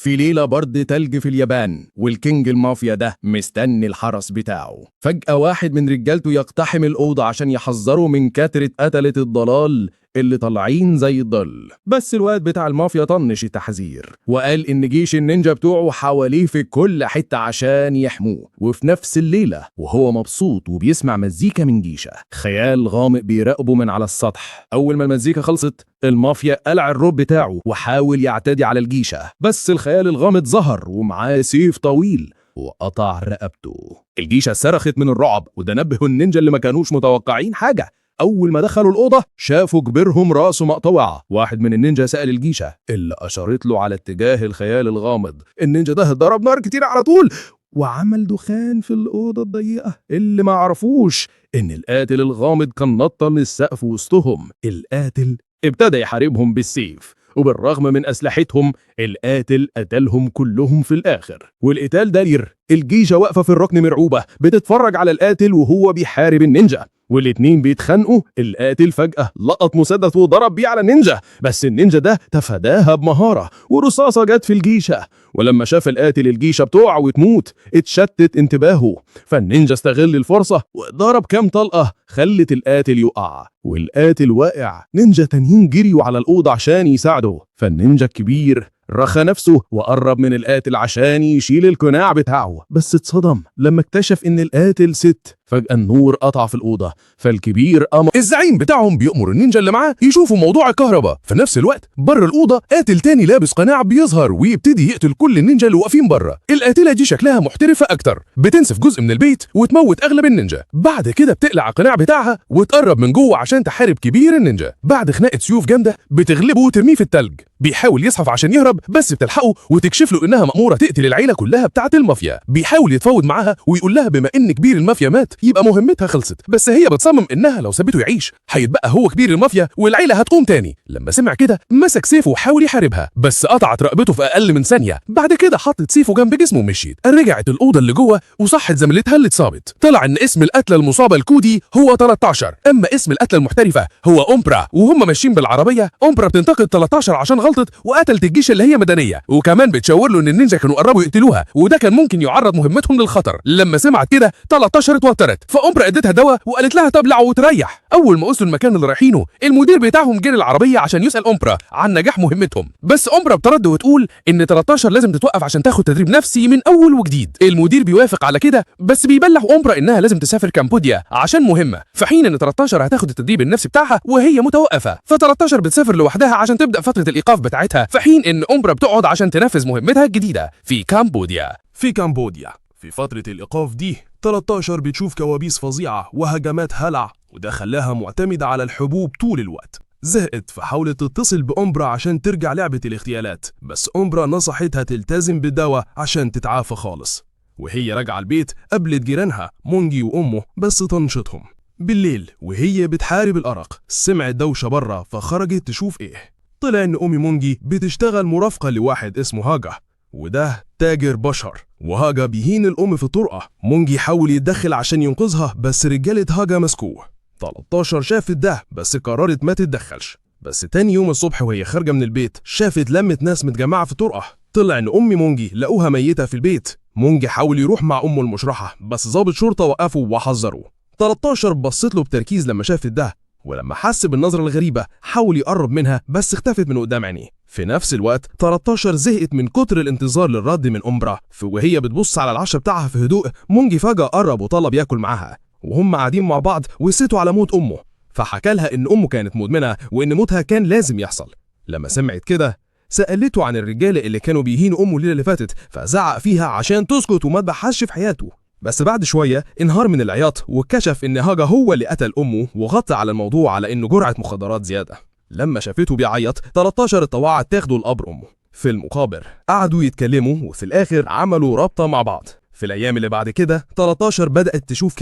في ليلة برد تلج في اليابان، وال king المافيا ده مستني الحرس بتاعه. فجأة واحد من رجالته يقتحم الأوضة عشان يحذره من كترة قتلة الضلال اللي طالعين زي الظل. بس الواد بتاع المافيا طنش التحذير وقال إن جيش النينجا بتوعه حواليه في كل حتة عشان يحموه. وفي نفس الليلة وهو مبسوط وبيسمع مزيكا من جيشة، خيال غامق بيراقبه من على السطح. أول ما المزيكا خلصت، المافيا قلع الروب بتاعه وحاول يعتدي على الجيشة، بس الخيال الغامض ظهر ومعاه سيف طويل وقطع رقبته. الجيشة صرخت من الرعب، وده نبه النينجا اللي ما كانوش متوقعين حاجة. أول ما دخلوا الأوضة شافوا كبيرهم راسه مقطوعة. واحد من النينجا سأل الجيشة اللي أشارت له على اتجاه الخيال الغامض. النينجا ده ضرب نار كتير على طول وعمل دخان في الأوضة الضيقة. اللي ما عرفوش إن القاتل الغامض كان نط من السقف وسطهم. القاتل ابتدى يحاربهم بالسيف، وبالرغم من أسلحتهم القاتل قتلهم كلهم في الآخر. والقتال داير، الجيشة واقفة في الركن مرعوبة بتتفرج على القاتل وهو بيحارب النينجا، والاتنين بيتخانقوا. القاتل فجأة لقط مسدس وضرب بيه على النينجا، بس النينجا ده تفاداها بمهارة ورصاصة جت في الجيشة. ولما شاف القاتل الجيشة بتقع وتموت اتشتت انتباهه، فالنينجا استغل الفرصة وضرب كام طلقة خلت القاتل يقع. والقاتل واقع، نينجا تانيين جريوا على الأوضة عشان يساعده، فالنينجا الكبير رخى نفسه وقرب من القاتل عشان يشيل القناع بتاعه، بس اتصدم لما اكتشف ان القاتل ست. فجأة النور قطع في الأوضة، فالكبير أمر الزعيم بتاعهم بيأمر النينجا اللي معاه يشوفوا موضوع الكهرباء. في نفس الوقت بره الأوضة قاتل تاني لابس قناع بيظهر ويبتدي يقتل كل النينجا اللي واقفين بره. القاتلة دي شكلها محترفة أكتر، بتنسف جزء من البيت وتموت أغلب النينجا. بعد كده بتقلع القناع بتاعها وتقرب من جوه عشان تحارب كبير النينجا. بعد خناقة سيوف جامدة بتغلبه وترميه في التلج. بيحاول يزحف عشان يهرب بس بتلحقه وتكشف له انها مأمورة تقتل العيلة كلها بتاعة المافيا. بيحاول يتفاوض معاها ويقول لها بما ان كبير المافيا مات يبقى مهمتها خلصت، بس هي بتصمم انها لو سابته يعيش هيتبقى هو كبير المافيا والعيلة هتقوم تاني. لما سمع كده مسك سيفه وحاول يحاربها، بس قطعت رقبته في اقل من ثانية. بعد كده حطت سيفه جنب جسمه ومشيت. رجعت الأوضة اللي جوه وصحت زميلتها اللي اتصابت. طلع ان اسم القتلة المصابة الكودي هو 13، اما اسم القتلة المحترفة هو أومبرا. وهم ماشيين بالعربية أومبرا بتنتقد 13 عشان غلطت وقتلت الجيش اللي هي مدنية، وكمان بتشاور له ان النينجا كانوا قربوا يقتلوها وده كان ممكن يعرض مهمتهم للخطر. لما سمعت كده 13 اتوترت، فأومبرا اديتها دواء وقالت لها تبلع وتريح. اول ما وصلوا المكان اللي رايحينه المدير بتاعهم جري العربية عشان يسأل أومبرا عن نجاح مهمتهم، بس أومبرا بترد وتقول ان 13 لازم تتوقف عشان تاخد تدريب نفسي من اول وجديد. المدير بيوافق على كده، بس بيبلغ أومبرا انها لازم تسافر كامبوديا عشان مهمة، في حين ان 13 هتاخد التدريب النفسي بتاعها وهي متوقفة. ف13 بتسافر لوحدها عشان تبدأ فترة الإيقاف بتاعتها، في حين ان أومبرا بتقعد عشان تنفذ مهمتها الجديدة في كامبوديا. في كامبوديا في فترة الإيقاف دي 13 بتشوف كوابيس فظيعة وهجمات هلع، وده خلاها معتمدة على الحبوب طول الوقت. زهقت فحاولت تتصل بأومبرا عشان ترجع لعبة الاغتيالات، بس أومبرا نصحتها تلتزم بالدواء عشان تتعافى خالص. وهي راجعة البيت قابلت جيرانها مونجي وأمه بس طنشتهم. بالليل وهي بتحارب الأرق سمعت دوشة بره فخرجت تشوف إيه. طلع إن أم مونجي بتشتغل مرافقة لواحد اسمه هاجا، وده تاجر بشر، وهاجا بيهين الأم في الطرقة. مونجي حاول يتدخل عشان ينقذها بس رجالة هاجا مسكوه. 13 شافت ده بس قررت ما تتدخلش. بس تاني يوم الصبح وهي خارجة من البيت شافت لمة ناس متجمعة في الطرقة. طلع إن أم مونجي لقوها ميتة في البيت. مونجي حاول يروح مع أمه المشرحة بس ضابط شرطة وقفه وحذره. 13 بصت له بتركيز لما شافت ده، ولما حس بالنظرة الغريبة حاول يقرب منها بس اختفت من قدام عينيه. في نفس الوقت 13 زهقت من كتر الانتظار للرد من أمبرا، وهي بتبص على العشاء بتاعها في هدوء مونجي فجأة قرب وطلب ياكل معاها. وهم قاعدين مع بعض وستوا على موت أمه، فحكى لها إن أمه كانت مدمنة وإن موتها كان لازم يحصل. لما سمعت كده سألته عن الرجالة اللي كانوا بيهينوا أمه الليلة اللي فاتت، فزعق فيها عشان تسكت وما تبحثش في حياته. بس بعد شوية انهار من العياط وكشف إن هاجا هو اللي قتل أمه وغطى على الموضوع على إنه جرعة مخدرات زيادة. لما شافته بيعيط 13 اتطوعت تاخده لقبر أمه. في المقابر قعدوا يتكلموا وفي الآخر عملوا رابطة مع بعض. في الأيام اللي بعد كده 13 بدأت تشوف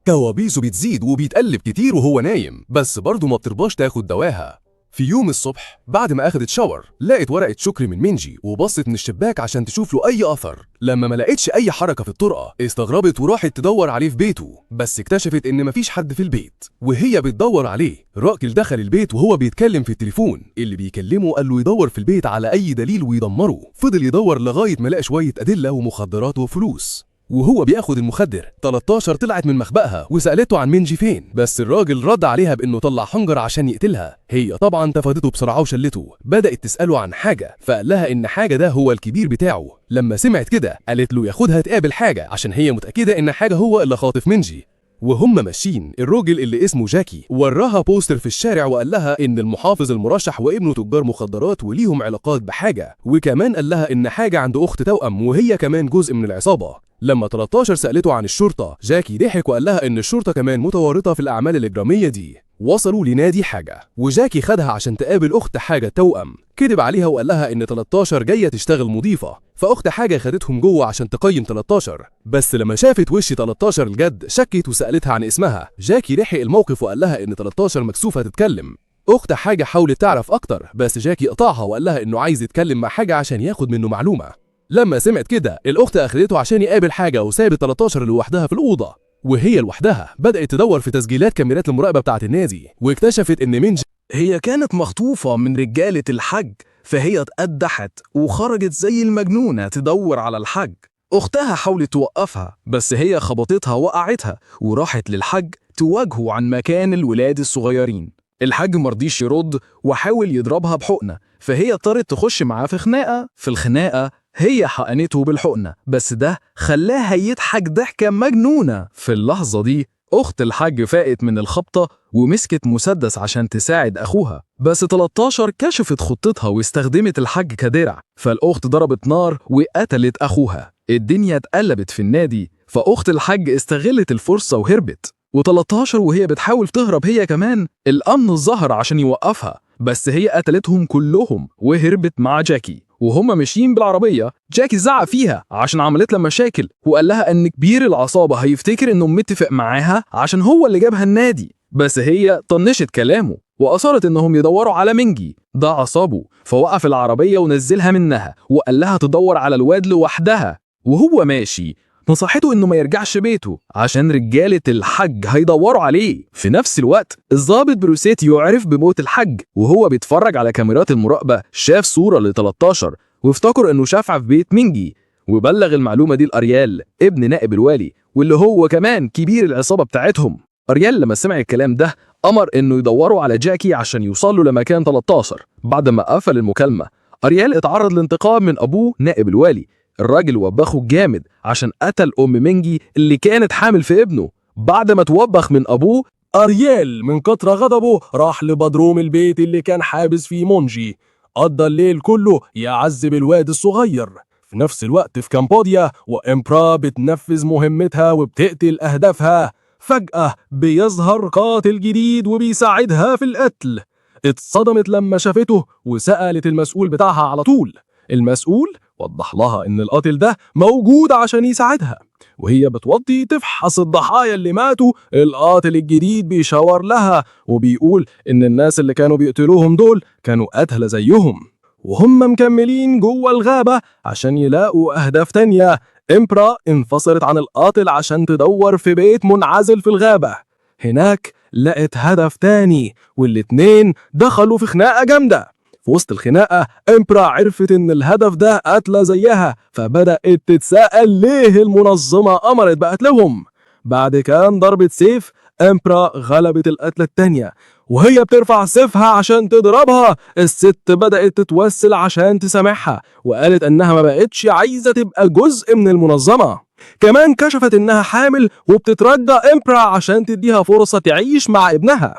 كوابيسه بتزيد وبيتقلب كتير وهو نايم، بس برضه ما بترضاش تاخد دواها. في يوم الصبح بعد ما أخدت shower لقت ورقة شكر من مينجي وبصت من الشباك عشان تشوف له أي أثر. لما ما لقتش أي حركة في الطرقة استغربت وراحت تدور عليه في بيته، بس اكتشفت إن مفيش حد في البيت. وهي بتدور عليه راجل دخل البيت وهو بيتكلم في التليفون. اللي بيكلمه قال له يدور في البيت على أي دليل ويدمره. فضل يدور لغاية ما لقى شوية أدلة ومخدرات وفلوس. وهو بياخد المخدر 13 طلعت من مخبأها وسألته عن مينجي فين، بس الراجل رد عليها بأنه طلع حنجر عشان يقتلها. هي طبعا تفادته بسرعة وشلته. بدأت تسأله عن حاجة، فقال لها إن حاجة ده هو الكبير بتاعه. لما سمعت كده قالت له ياخدها تقابل حاجة عشان هي متأكدة إن حاجة هو اللي خاطف مينجي. وهم ماشيين الراجل اللي اسمه جاكي وراها poster في الشارع وقال لها ان المحافظ المرشح وابنه تجار مخدرات وليهم علاقات بحاجة، وكمان قال لها ان حاجة عنده اخت توأم وهي كمان جزء من العصابة. لما 13 سألته عن الشرطة جاكي ضحك وقال لها ان الشرطة كمان متورطة في الأعمال الإجرامية دي. وصلوا لنادي حاجة وجاكي خدها عشان تقابل أخت حاجة توأم. كذب عليها وقال لها إن 13 جاية تشتغل مضيفة، فأخت حاجة خدتهم جوه عشان تقيم 13. بس لما شافت وش 13 الجد شكت وسألتها عن اسمها. جاكي لحق الموقف وقال لها إن 13 مكسوفة تتكلم. أخت حاجة حاولت تعرف أكتر، بس جاكي قطعها وقال لها إنه عايز يتكلم مع حاجة عشان ياخد منه معلومة. لما سمعت كده الأخت أخدته عشان يقابل حاجة وسابت 13 لوحدها في الأوضة. وهي لوحدها بدأت تدور في تسجيلات كاميرات المراقبة بتاعة النادي، واكتشفت إن مينجي هي كانت مخطوفة من رجالة الحج، فهي اتقدحت وخرجت زي المجنونة تدور على الحج. أختها حاولت توقفها بس هي خبطتها وقعتها، وراحت للحج تواجهه عن مكان الولاد الصغيرين. الحج مرضيش يرد وحاول يضربها بحقنة، فهي اضطرت تخش معاه في خناقة. في الخناقة هي حقنته بالحقنة، بس ده خلاها يضحك ضحكة مجنونة. في اللحظة دي أخت الحاج فاقت من الخبطة ومسكت مسدس عشان تساعد أخوها، بس 13 كشفت خطتها واستخدمت الحاج كدرع، فالأخت ضربت نار وقتلت أخوها. الدنيا اتقلبت في النادي، فأخت الحاج استغلت الفرصة وهربت. و13 وهي بتحاول تهرب هي كمان الأمن ظهر عشان يوقفها، بس هي قتلتهم كلهم وهربت مع جاكي. وهما ماشيين بالعربية جاكي زعق فيها عشان عملت لها مشاكل، وقال لها ان كبير العصابة هيفتكر انه متفق معاها عشان هو اللي جابها النادي، بس هي طنشت كلامه وأصرت انهم يدوروا على مينجي. ده عصابه، فوقف العربية ونزلها منها وقال لها تدور على الواد لوحدها. وهو ماشي نصحته انه ما يرجعش بيته عشان رجالة الحج هيدوروا عليه. في نفس الوقت الضابط بروسيتي يعرف بموت الحج، وهو بيتفرج على كاميرات المراقبة شاف صورة ل 13 وافتكر انه شافها في بيت مينجي، وبلغ المعلومة دي لأريال ابن نائب الوالي واللي هو كمان كبير العصابة بتاعتهم. أريال لما سمع الكلام ده أمر انه يدوروا على جاكي عشان يوصلوا لمكان 13. بعد ما قفل المكالمة أريال اتعرض لانتقام من أبوه نائب الوالي. الراجل وبخه جامد عشان قتل أم مينجي اللي كانت حامل في ابنه. بعد ما توبخ من أبوه أريال من كتر غضبه راح لبدروم البيت اللي كان حابس فيه مونجي. قضى الليل كله يعذب الواد الصغير. في نفس الوقت في كامبوديا وإمبرا بتنفذ مهمتها وبتقتل أهدافها. فجأة بيظهر قاتل جديد وبيساعدها في القتل. اتصدمت لما شافته وسألت المسؤول بتاعها على طول. المسؤول وضح لها إن القاتل ده موجود عشان يساعدها. وهي بتوطي تفحص الضحايا اللي ماتوا، القاتل الجديد بيشاور لها وبيقول إن الناس اللي كانوا بيقتلوهم دول كانوا قتلة زيهم. وهم مكملين جوه الغابة عشان يلاقوا أهداف تانية. إمبرا انفصلت عن القاتل عشان تدور في بيت منعزل في الغابة. هناك لقت هدف تاني والاتنين دخلوا في خناقة جامدة. في وسط الخناقة إمبرا عرفت إن الهدف ده قتلة زيها، فبدأت تتساءل ليه المنظمة أمرت بقتلهم. بعد كام ضربة سيف إمبرا غلبت القتلة التانية، وهي بترفع سيفها عشان تضربها الست بدأت تتوسل عشان تسامحها، وقالت إنها ما بقتش عايزة تبقى جزء من المنظمة. كمان كشفت إنها حامل وبتترجى إمبرا عشان تديها فرصة تعيش مع ابنها.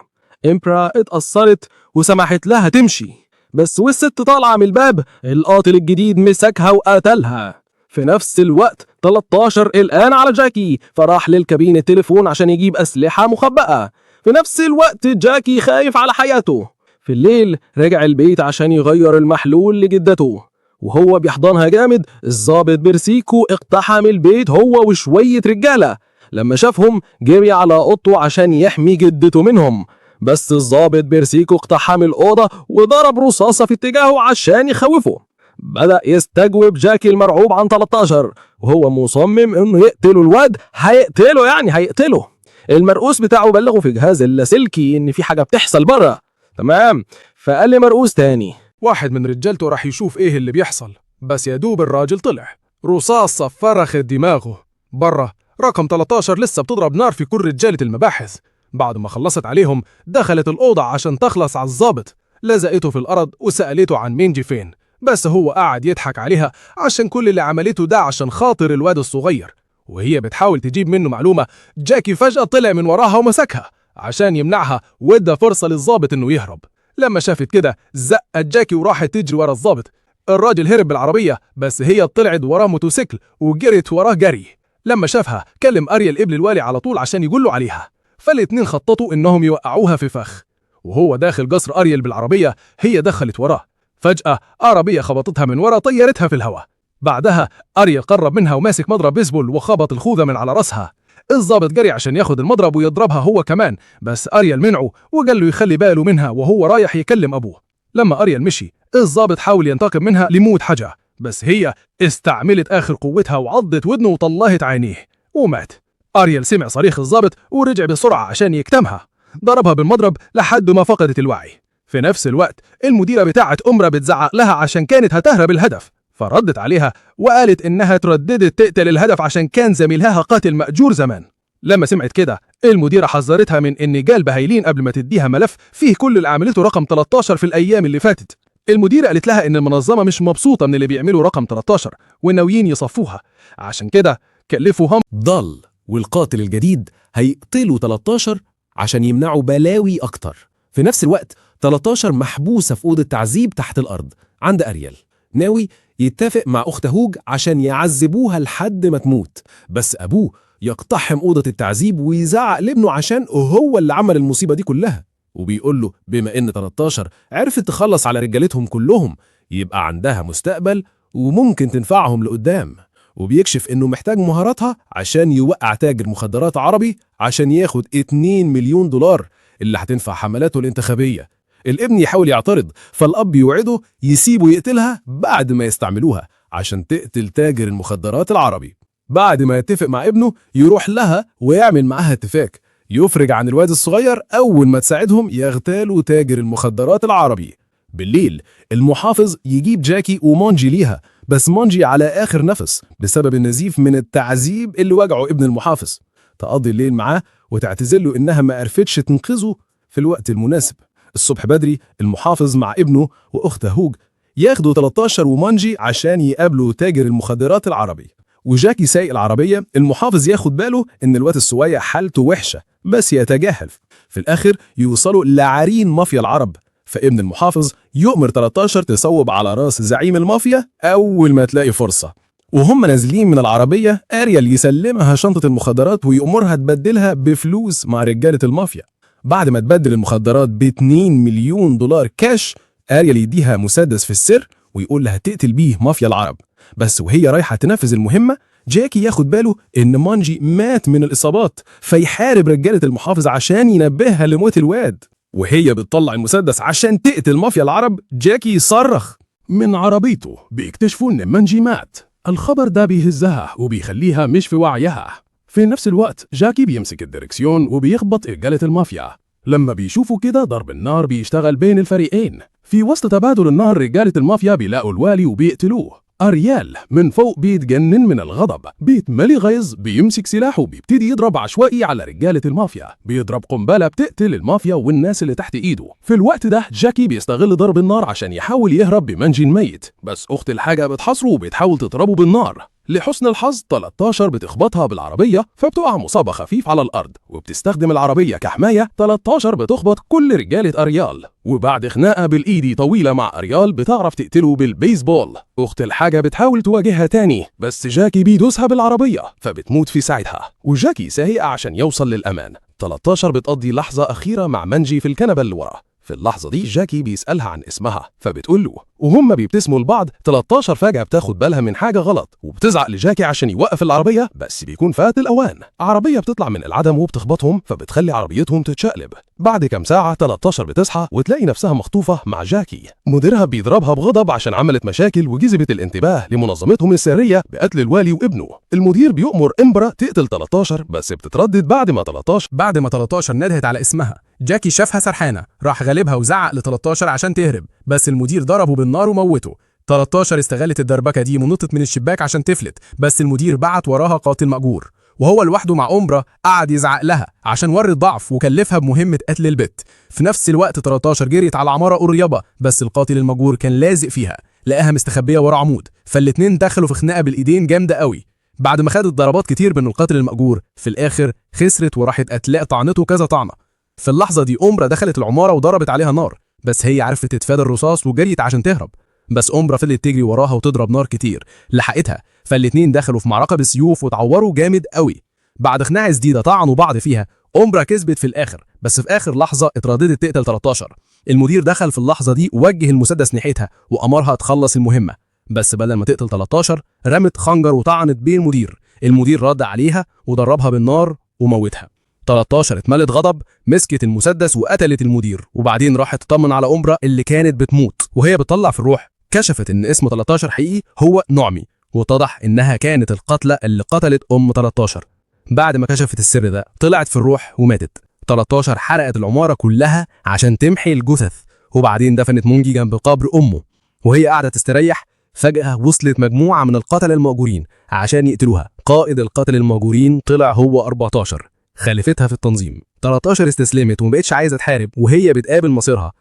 إمبرا اتأثرت وسمحت لها تمشي، بس والست طالعة من الباب القاتل الجديد مسكها وقتلها. في نفس الوقت 13 قلقان على جاكي، فراح للكابينة تليفون عشان يجيب أسلحة مخبأة. في نفس الوقت جاكي خايف على حياته. في الليل رجع البيت عشان يغير المحلول لجدته، وهو بيحضنها جامد الضابط بيرسيكو اقتحم البيت هو وشوية رجالة. لما شافهم جري على أوضته عشان يحمي جدته منهم، بس الضابط بيرسيكو اقتحم الأوضة وضرب رصاصة في اتجاهه عشان يخوفه. بدأ يستجوب جاكي المرعوب عن 13 وهو مصمم انه يقتله. الواد هيقتله، يعني هيقتله. المرؤوس بتاعه بلغه في جهاز اللاسلكي ان في حاجة بتحصل بره. تمام، فقال لي مرؤوس تاني. واحد من رجالته راح يشوف ايه اللي بيحصل، بس يا دوب الراجل طلع رصاصة فرخت دماغه. بره رقم 13 لسه بتضرب نار في كل رجالة المباحث. بعد ما خلصت عليهم دخلت الأوضة عشان تخلص على الضابط، لزقته في الأرض وسألته عن مينجي فين، بس هو قعد يضحك عليها عشان كل اللي عملته ده عشان خاطر الواد الصغير. وهي بتحاول تجيب منه معلومة، جاكي فجأة طلع من وراها ومسكها عشان يمنعها، وادى فرصة للضابط انه يهرب. لما شافت كده زقت جاكي وراحت تجري ورا الضابط. الراجل هرب بالعربية، بس هي طلعت وراه موتوسيكل وجرت وراه جري. لما شافها كلم أريال ابن الوالي على طول عشان يقول له عليها، فالاتنين خططوا انهم يوقعوها في فخ. وهو داخل قصر أريال بالعربية هي دخلت وراه. فجأة عربية خبطتها من ورا طيرتها في الهواء. بعدها أريال قرب منها وماسك مضرب بيسبول وخبط الخوذة من على راسها. الضابط جري عشان ياخد المضرب ويضربها هو كمان، بس أريال منعه وقال له يخلي باله منها وهو رايح يكلم أبوه. لما أريال مشي الضابط حاول ينتقم منها لموت حاجة، بس هي استعملت آخر قوتها وعضت ودنه وطلعت عينيه ومات. أريال سمع صريخ الضابط ورجع بسرعة عشان يكتمها، ضربها بالمضرب لحد ما فقدت الوعي. في نفس الوقت المديرة بتاعت أمرا بتزعق لها عشان كانت هتهرب الهدف، فردت عليها وقالت إنها ترددت تقتل الهدف عشان كان زميلها قاتل مأجور زمان. لما سمعت كده المديرة حذرتها من إن جال بهيلين قبل ما تديها ملف فيه كل اللي عملته رقم 13 في الأيام اللي فاتت. المديرة قالت لها إن المنظمة مش مبسوطة من اللي بيعملوا رقم 13 وناويين يصفوها، عشان كده كلفوا هم ضل والقاتل الجديد هيقتلوا 13 عشان يمنعوا بلاوي أكتر. في نفس الوقت 13 محبوسة في أوضة تعذيب تحت الأرض عند أريال، ناوي يتفق مع أخت هوج عشان يعذبوها لحد ما تموت، بس أبوه يقتحم أوضة التعذيب ويزعق لابنه عشان هو اللي عمل المصيبة دي كلها، وبيقول له بما إن 13 عرفت تخلص على رجالتهم كلهم يبقى عندها مستقبل وممكن تنفعهم لقدام. وبيكشف إنه محتاج مهاراتها عشان يوقع تاجر مخدرات عربي عشان ياخد 2 مليون دولار اللي هتنفع حملاته الانتخابية. الابن يحاول يعترض، فالأب يوعده يسيبه يقتلها بعد ما يستعملوها عشان تقتل تاجر المخدرات العربي. بعد ما يتفق مع ابنه يروح لها ويعمل معاها اتفاق يفرج عن الواد الصغير أول ما تساعدهم يغتالوا تاجر المخدرات العربي. بالليل المحافظ يجيب جاكي ومانجي ليها، بس مانجي على آخر نفس بسبب النزيف من التعذيب اللي وجعه ابن المحافظ. تقضي الليل معاه وتعتذر له إنها ما عرفتش تنقذه في الوقت المناسب. الصبح بدري المحافظ مع ابنه وأخته هوج ياخدوا 13 ومانجي عشان يقابلوا تاجر المخدرات العربي. وجاكي سايق العربية، المحافظ ياخد باله إن الواد الصغير حالته وحشة بس يتجاهل. في الآخر يوصلوا لعرين مافيا العرب، فابن المحافظ يؤمر 13 تصوب على راس زعيم المافيا أول ما تلاقي فرصة. وهم نازلين من العربية أريال يسلمها شنطة المخدرات ويأمرها تبدلها بفلوس مع رجالة المافيا. بعد ما تبدل المخدرات ب 2 مليون دولار كاش، أريال يديها مسدس في السر ويقول لها تقتل بيه مافيا العرب. بس وهي رايحة تنفذ المهمة جاكي ياخد باله إن مانجي مات من الإصابات، فيحارب رجالة المحافظ عشان ينبهها لموت الواد. وهي بتطلع المسدس عشان تقتل مافيا العرب، جاكي يصرخ من عربيته. بيكتشفوا إن مانجي مات. الخبر ده بيهزها وبيخليها مش في وعيها. في نفس الوقت جاكي بيمسك الدركسيون وبيخبط رجالة المافيا. لما بيشوفوا كده ضرب النار بيشتغل بين الفريقين. في وسط تبادل النار رجالة المافيا بيلاقوا الوالي وبيقتلوه. أريال من فوق بيتجنن من الغضب، بيتملي غيظ، بيمسك سلاحه وبيبتدي يضرب عشوائي على رجالة المافيا، بيضرب قنبلة بتقتل المافيا والناس اللي تحت ايده. في الوقت ده جاكي بيستغل ضرب النار عشان يحاول يهرب بمانجي الميت، بس أخت الحاجة بتحاصره وبتحاول تضربه بالنار. لحسن الحظ 13 بتخبطها بالعربية فبتقع مصابة خفيف على الأرض، وبتستخدم العربية كحماية. 13 بتخبط كل رجالة أريال، وبعد خناقة بالإيدي طويلة مع أريال بتعرف تقتله بالبيسبول. أخت الحاجة بتحاول تواجهها تاني، بس جاكي بيدوسها بالعربية فبتموت في ساعتها، وجاكي سايق عشان يوصل للأمان. 13 بتقضي لحظة أخيرة مع مانجي في الكنبة اللي ورا. في اللحظة دي جاكي بيسألها عن اسمها فبتقول له، وهم بيبتسموا لبعض. 13 فجأة بتاخد بالها من حاجة غلط وبتزعق لجاكي عشان يوقف العربية، بس بيكون فات الأوان. عربية بتطلع من العدم وبتخبطهم، فبتخلي عربيتهم تتشقلب. بعد كام ساعة 13 بتصحى وتلاقي نفسها مخطوفة مع جاكي. مديرها بيضربها بغضب عشان عملت مشاكل وجذبت الانتباه لمنظمتهم السرية بقتل الوالي وابنه. المدير بيؤمر إمبرا تقتل 13، بس بتتردد بعد ما 13 بعد ما 13 ندهت على اسمها، جاكي شافها سرحانة، راح غالبها وزعق ل 13 عشان تهرب، بس المدير ضربه بالنار وموته. 13 استغلت الدربكة دي ونطت من الشباك عشان تفلت، بس المدير بعت وراها قاتل مأجور، وهو لوحده مع أمبرا قعد يزعق لها عشان وري الضعف وكلفها بمهمة قتل البت. في نفس الوقت 13 جريت على عمارة قريبة، بس القاتل المأجور كان لازق فيها، لقاها مستخبية ورا عمود، فالاتنين دخلوا في خناقة بالإيدين جامدة قوي. بعد ما خدت ضربات كتير من القاتل المأجور، في الآخر خسرت وراحت قتلاء طعنته كذا طعنة. في اللحظة دي أمبرا دخلت العمارة وضربت عليها نار، بس هي عرفت تتفادى الرصاص وجريت عشان تهرب، بس أمبرا فضلت تجري وراها وتضرب نار كتير لحقتها، فالاتنين دخلوا في معركة بالسيوف وتعوروا جامد قوي. بعد خناقة جديدة طعنوا بعض فيها، أمبرا كسبت في الآخر، بس في آخر لحظة اترددت تقتل 13. المدير دخل في اللحظة دي ووجه المسدس ناحيتها وأمرها تخلص المهمة، بس بدل ما تقتل 13 رمت خنجر وطعنت بيه المدير. المدير رد عليها وضربها بالنار وموتها. 13 اتملت غضب، مسكت المسدس وقتلت المدير، وبعدين راحت تطمن على أمبرا اللي كانت بتموت. وهي بتطلع في الروح كشفت ان اسم 13 حقيقي هو نعمي، واتضح انها كانت القاتلة اللي قتلت ام 13. بعد ما كشفت السر ده طلعت في الروح وماتت. 13 حرقت العمارة كلها عشان تمحي الجثث، وبعدين دفنت مونجي جنب قبر امه. وهي قاعدة تستريح فجأة وصلت مجموعة من القتلة المأجورين عشان يقتلوها. قائد القتل المأجورين طلع هو 14، خالفتها في التنظيم. 13 استسلمت ومبقتش عايزة تحارب، وهي بتقابل مصيرها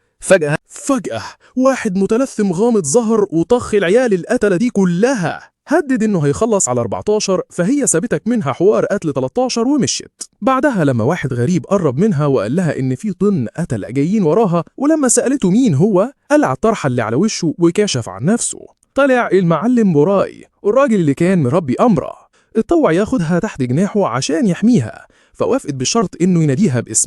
فجأة واحد متلثم غامض ظهر وطخ العيال القتلة دي كلها. هدد انه هيخلص على 14، فهي سابتك منها حوار قتل 13 ومشيت. بعدها لما واحد غريب قرب منها وقال لها ان في طن قتلة جايين وراها، ولما سألته مين هو قلع الطرحة اللي على وشه وكشف عن نفسه. طلع المعلم بوراي، الراجل اللي كان مربي أمرا. اتطوع ياخدها تحت جناحه عشان يحميها، فوافقت بشرط انه يناديها باسم.